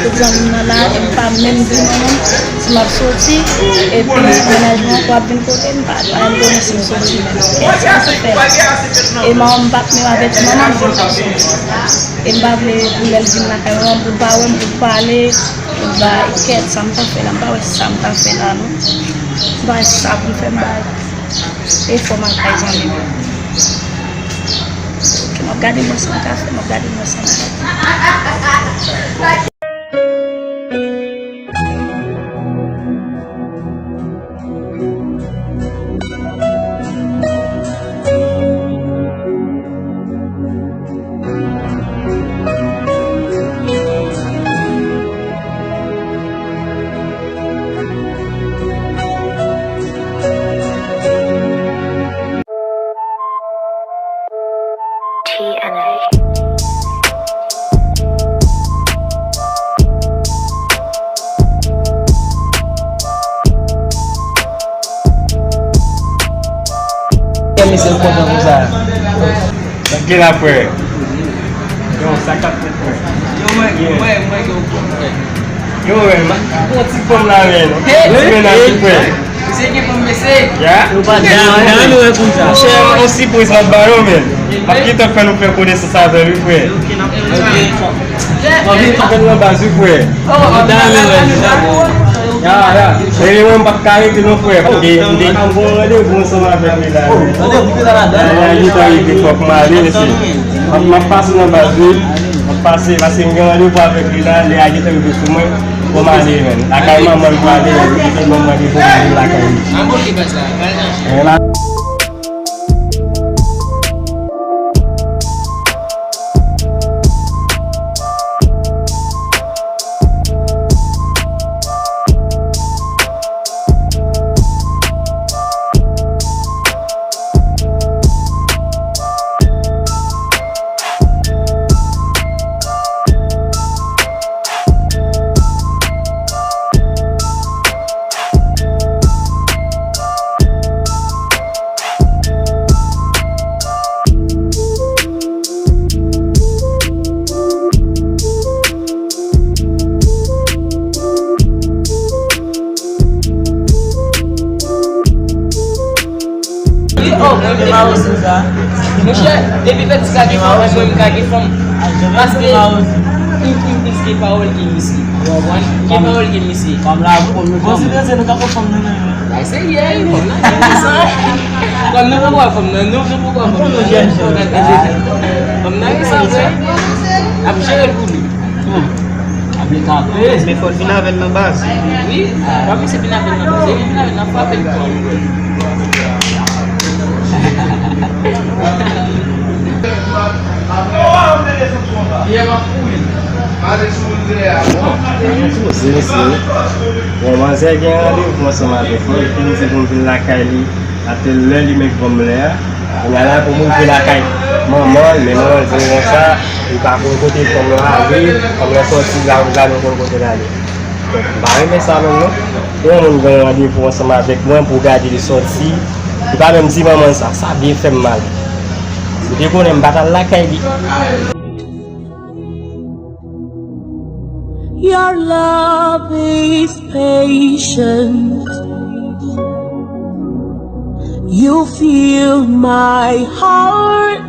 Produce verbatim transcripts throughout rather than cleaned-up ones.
Tout zanmi m nan la, e m pa menm di manman m si m ap soti, epi mennaj mwen ankò ap vin kote m, pa, pa menm konnen si m soti menm. E sa se fè. E manman m pa t menm avèti manman m pou l t ap soti. E m pa vle pou lè l vin lakay manman m, pou l pa wè m, pou l pale, pou l bay kèt, sa m t ap fè la, m pa wè sa m t ap fè la, non. M pa wè sa pou l fè m bay. E fò m al kay zanmi m. Ok, m ap gade m wè sa m ka fè, m ap gade m wè sa m ka fè. Kè mesye kontan konsa. Gade la, frè. Yo, sa k ap fèt, frè? Yo, mwen, mwen, mwen, yo, frè. Yo, frè, ma, bon ti fanm la, men. Ti mennaj, frè. Misye gen fanm, mesye. Ya? Nou pa janm wè konsa. Monchè, yon sipriz m ap ba nou, men. M ap gentan fè nou fè konesans avè l, wi, frè. Ok, n ap fè sa. Anvi tou fè nou nan baz, wi, frè. Ya, ya. Rele mwen, m p ap ka rete non, frè. Paske m te, m gon randevou ansanm avèk li la. Randevou ki la ladan? Li ta rive, fòk m ale, mesye. M ap, m ap pase nan baz, wi. M ap pase, paske m gen randevou avèk li la. Lè a gentan rive sou mwen. Fò m ale, men. Lakay manman m prale, men. Li te ban m randevou pou m vin lakay li. An bon, ki baz la? Men la. Oh, mwen vle mawozo sa. Monchè, depi fè ti ka gen fanm, mwen menm ka gen fanm. Paske m, m plis gen pawòl ke misye. Ou konprann? Gen pawòl ke misye. Kòm la, pou nou konsidere se nou k ap pran fanm nan men. Bay serye, fanm nan gen resan. Kòm nou poko wè fanm nan, nou, nou poko wè fanm nan. Fanm nan resan, frè. Ap jere l pou li. Hmm. Ap li kanpe. Men fò l vin avè l nan baz. Wi, pa misye vin avè l nan baz. Li vin avè l nan frape l. Bon, manzè gen randevou ansanm avèk mwen, li di pou m vin lakay li, atèl lè li menm ban m lè a. Kounye a la pou m rive lakay manman l, men manman l di m konsa, li pa konn kote fanm lan ale, fanm lan sòti la, la nou konn kote l ale. M pa renmen sa menm non. Yon moun gen randevou ansanm avèk mwen pou gade li sòti, li pa menm di manman l sa, sa byen fè m mal. Si w te konnen m pa t al lakay li. Your love is patient. You fill my heart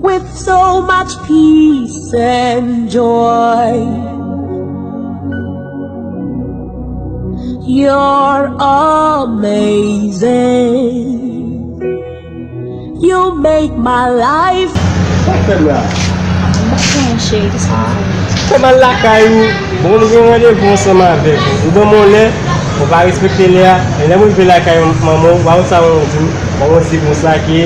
with so much peace and joy. You're amazing. You make my life. Sa k fè m la? M pa konnen, cheri, kisa w fè? Fò m al lakay ou. Bon, m gen randevou ansanm avèk ou. Ou ban m yon lè, ou pa respekte lè a. E lè m rive lakay manman w, ou pa konn sa manman w di m? Manman w di konsa ke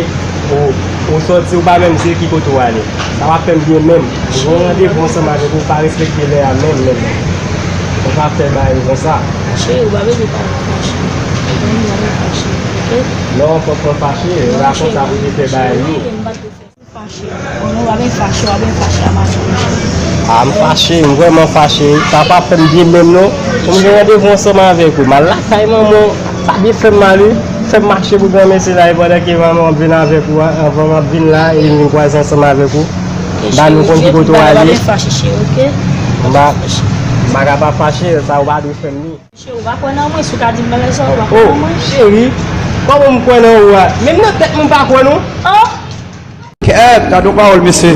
ou, ou sòti, ou pa menm di l ki kote w ale. Sa pa fè m byen menm. M gen randevou ansanm avèk ou, ou pa respekte lè a menm, menm, menm. Ou pa fè bagay konsa. Cheri, ou pa bezwen pale m fache. Ou pa bezwen fache, oke? Non, fòk mwen fache. E pa konsa pou te fè bagay yo. Fache. Ou pa bezwen fache, ou pa bezwen fache a mache, monchè. A, m fache, m vrèman fache. Sa pa fè m byen menm non. Pou m gen randevou ansanm avèk ou. M al lakay manman w. Sa byen fè m mal, wi. Fè m mache pou granmesi la, e pandan ke manman w ap vin avèk ou a, anvan m ap vin la, e m vin kwaze ansanm avèk ou. Dani, ou konn ki kote w ale? Fache, cheri, oke? M pa, m pa ka pa fache, sa ou pa dwe fè m li. Cheri, ou pa kwè nan mwen, si w ka di m bagay sa, ou pa kwè nan mwen. Oh, cheri, kòman m kwè nan ou a? Menm nan tèt mwen m pa kwè non. Oh! Kèt, gade yon pawòl, mesye.